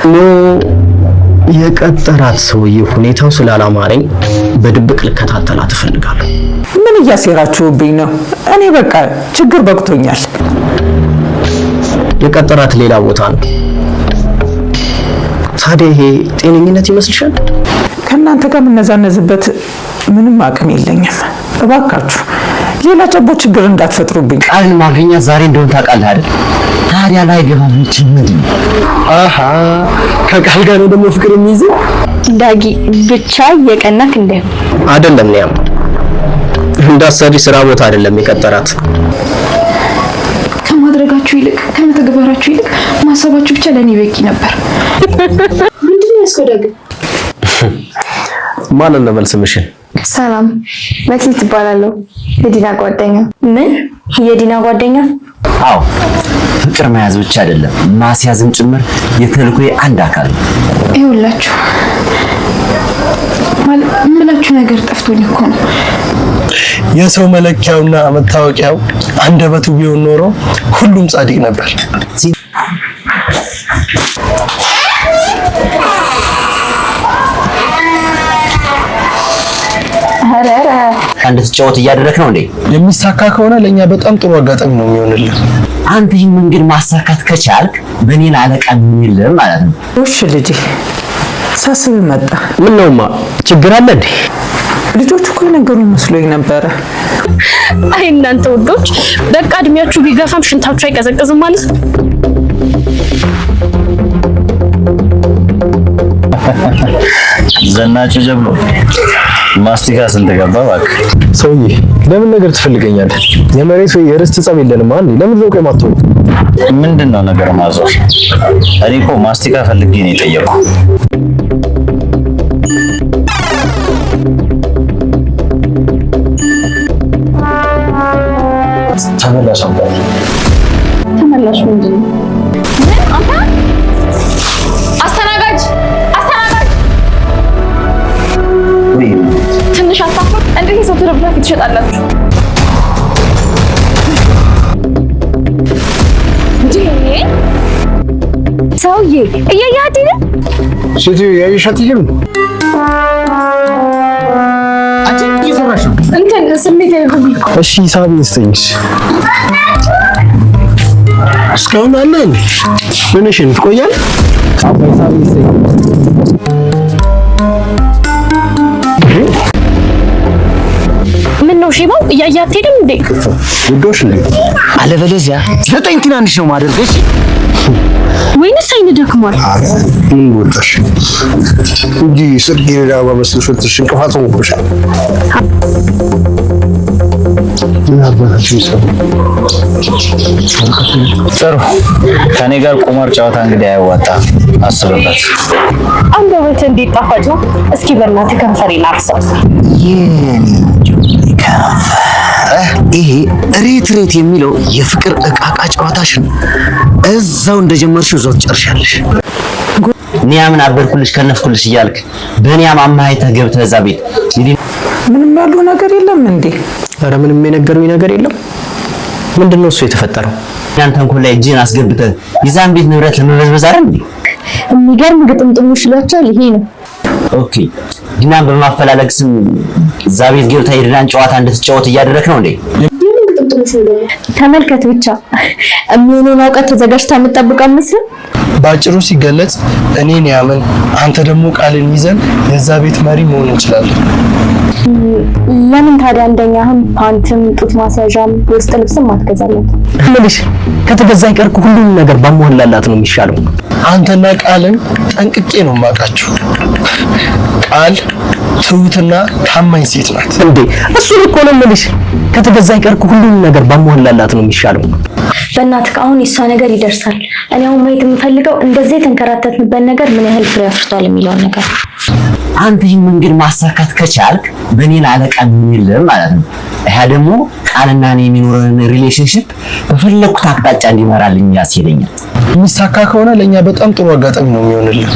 No፣ የቀጠራት ሰውዬ ሁኔታው ስላላማረኝ በድብቅ ልከታተላት እፈልጋለሁ። ምን እያሴራችሁብኝ ነው? እኔ በቃ ችግር በቅቶኛል። የቀጠራት ሌላ ቦታ ነው። ታዲያ ይሄ ጤነኝነት ይመስልሻል? ከእናንተ ጋር የምነዛነዝበት ምንም አቅም የለኝም። እባካችሁ ሌላ ጨቦ ችግር እንዳትፈጥሩብኝ። ቃልን ማግኘት ዛሬ እንደሆነ ታውቃለህ አይደል? ታዲያ ላይ ገባ ምንድን ነው? አሃ፣ ከቃል ጋር ነው ደግሞ ፍቅር የሚይዘው። ዳጊ፣ ብቻ እየቀናክ እንዳይሆን። አይደለም ኒያም፣ እንዳሰሪ ስራ ቦታ አይደለም የቀጠራት። ከማድረጋችሁ ይልቅ፣ ከመተግበራችሁ ይልቅ ማሰባችሁ ብቻ ለእኔ በቂ ነበር። ምንድን ነው ያስኮዳግን? ማንን ነው መልስምሽን? ሰላም፣ መክሊት እባላለሁ። የዲና ጓደኛ። ምን? የዲና ጓደኛ? አዎ፣ ፍቅር መያዝ ብቻ አይደለም፣ ማስያዝም ጭምር የተልእኮዬ አንድ አካል ነው። ይኸውላችሁ፣ ማለት የምላችሁ ነገር ጠፍቶኝ እኮ ነው። የሰው መለኪያውና መታወቂያው አንደበቱ ቢሆን ኖሮ ሁሉም ጻድቅ ነበር። እንድትጫወት እያደረክ ነው እንዴ? የሚሳካ ከሆነ ለእኛ በጣም ጥሩ አጋጣሚ ነው የሚሆንልን። አንተ ይህን መንገድ ማሳካት ከቻልክ በእኔን አለቃ የለም ማለት ነው። እሺ ልጄ፣ ሳስብ መጣ። ምን ነውማ፣ ችግር አለ እንዴ? ልጆቹ እኮ የነገሩኝ መስሎኝ ነበረ። አይ እናንተ ውዶች፣ በቃ እድሜያችሁ ቢገፋም ሽንታችሁ አይቀዘቅዝም ማለት ነው። ዘናጭ ጀብሎ፣ ማስቲካ ስንት ገባ እባክህ? ሰውዬ፣ ለምን ነገር ትፈልገኛለህ? የመሬት ወይ የርስት ጸብ የለንም አይደል? ለምን ነው ቆይ ማትሆኑ? ምንድን ነው ነገር ማዞር? እኔ እኮ ማስቲካ ፈልጌ ነው የጠየኩ። ተመላሽ አምጣት። ተመላሽ ምንድን ነው? ምን አንተ? አስተናጋጅ፣ አስተናጋጅ! ትንሽ አታፍሩም? እንዴት የሰው ትርፍራፊ ትሸጣላችሁ? እንዴ ሰውዬ፣ እያየህ አትሄድም? ሴትዮ፣ ያየሻት ይሄም አንቺ እየሰራሽ ነው። እንትን ስሜት አይሆን። እሺ፣ ሂሳብ ይስጠኝ። እስካሁን አለ እንዴ? ምንሽን ትቆያለህ? አባ፣ ሂሳብ ይስጠኝ። ምን ነው ሼባው፣ እያየህ አትሄድም እንዴ? ውዶሽ እንዴ? አለበለዚያ ዘጠኝ ትናንሽ ነው ማደርገሽ። ወይንስ አይን ደክሟል? ምን ወጣሽ እንጂ ስልክ የሌላ አበባ መስሎሽ ወጥተሽ እንቅፋት ሆኖብሻል። ምን አባታችሁ ይሰሩ? ጥሩ፣ ከኔ ጋር ቁማር ጨዋታ እንግዲህ አያዋጣም። አስብበት። አንደበትህ እንዴት ጣፋጭ ነው። እስኪ በእናትህ ከንፈሬን አርሰው። የኔ ከንፈር፣ ይሄ ሬት ሬት የሚለው የፍቅር እቃቃ ጨዋታሽን እዛው እንደጀመርሽው እዛው ትጨርሻለሽ። ኒያምን አበድኩልሽ ከነፍኩልሽ እያልክ በኒያም አማሃይተህ ገብተህ እዛ ቤት እንግዲህ ምንም ያሉ ነገር የለም እንዴ? ኧረ ምንም የነገሩኝ ነገር የለም። ምንድን ነው እሱ የተፈጠረው? ያን ተንኮል ላይ እጅህን አስገብተህ የዛን ቤት ንብረት ለመበዝበዝ አይደል እንዴ? የሚገርም ግጥምጥሞሽ ይሏቸዋል። ይሄ ነው። Okay፣ ዲናን በማፈላለግ ስም እዛ ቤት ገብተህ የዲናን ጨዋታ እንድትጫወት እያደረክ ነው እንዴ? የምን ግጥምጥሞሽ ነው ደግሞ? ተመልከት ብቻ፣ የሚሆነውን እውቀት ተዘጋጅታ የምትጠብቀው ምስል። በአጭሩ ሲገለጽ እኔን ያምን አንተ ደግሞ ቃልን ይዘን የዛ ቤት መሪ መሆን እንችላለን። ለምን ታዲያ አንደኛህም ፓንትም ጡት ማስያዣም የውስጥ ልብስም አትገዛለት? ምልሽ ከተገዛ አይቀር እኮ ሁሉንም ነገር ባሟላላት ነው የሚሻለው። አንተና ቃልን ጠንቅቄ ነው የማውቃችሁ። ቃል ትሁትና ታማኝ ሴት ናት። እንዴ፣ እሱን እኮ ነው የምልሽ። ከተገዛ አይቀር እኮ ሁሉንም ነገር ባሟላላት ነው የሚሻለው። በእናትህ፣ አሁን የእሷ ነገር ይደርሳል። እኔ አሁን ማየት የምፈልገው እንደዚህ የተንከራተትንበት ነገር ምን ያህል ፍሬ አፍርቷል የሚለውን ነገር። አንተ ይህን መንገድ ማሳካት ከቻልክ በእኔን አለቃ የለም ማለት ነው። ያ ደግሞ ቃልና እኔ የሚኖረን relationship በፈለግኩት አቅጣጫ እንዲመራልኝ ያስሄደኛል። የሚሳካ ከሆነ ለእኛ በጣም ጥሩ አጋጣሚ ነው የሚሆንልን።